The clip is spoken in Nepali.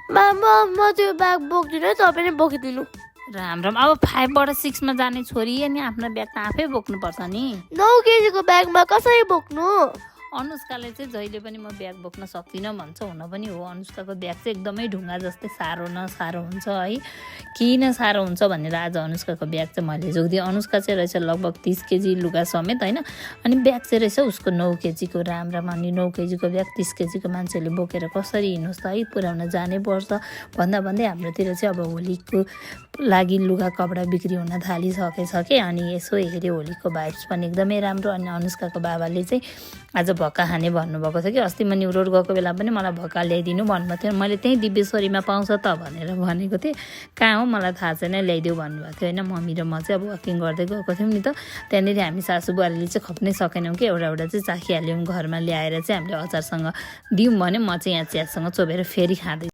म त्यो ब्याग बोक्दिनँ, तपाईँले बोकिदिनु। राम राम। अब 5 बाट 6 मा जाने छोरी अनि आफ्नो ब्याग त आफै बोक्नुपर्छ नि। 9 केजीको ब्यागमा कसरी बोक्नु? अनुष्काले चाहिँ जहिले पनि म ब्याग बोक्न सक्दिनँ भन्छ। हुन पनि हो, अनुष्काको ब्याग चाहिँ एकदमै ढुङ्गा जस्तै साह्रो न साह्रो हुन्छ है। किन साह्रो हुन्छ भनेर आज अनुष्काको ब्याग चाहिँ मैले जोगिदिएँ। अनुष्का चाहिँ रहेछ लगभग 30 केजी लुगा समेत होइन, अनि ब्याग चाहिँ रहेछ उसको 9 केजीको। राम राम। अनि 9 केजीको ब्याग 30 केजीको मान्छेले बोकेर कसरी हिँड्नुहोस् त है, पुर्याउन जानै पर्छ भन्दा भन्दै हाम्रोतिर चाहिँ अब होलीको लागि लुगा कपडा बिक्री हुन थालिसकेछ कि। अनि यसो हेऱ्यो, होलीको भाइब्स पनि एकदमै राम्रो। अनि अनुष्काको बाबाले चाहिँ आज भक्का खाने भन्नुभएको थियो कि। अस्ति म न्यु रोड गएको बेला पनि मलाई भक्का ल्याइदिनु भन्नुभएको थियो। मैले त्यहीँ दिव्येश्वरीमा पाउँछ त भनेर भनेको थिएँ। कहाँ हो मलाई थाहा छैन, ल्याइदेऊ भन्नुभएको थियो होइन। मम्मी र म चाहिँ अब वकिङ गर्दै गएको थियौँ नि त, त्यहाँनिर हामी सासू बुहारीले चाहिँ खप्नै सकेनौँ कि। एउटा चाहिँ चाखिहाल्यौँ, घरमा ल्याएर चाहिँ हामीले अचारसँग दिउँ भने म चाहिँ यहाँ चियासँग चोबेर फेरि खाँदै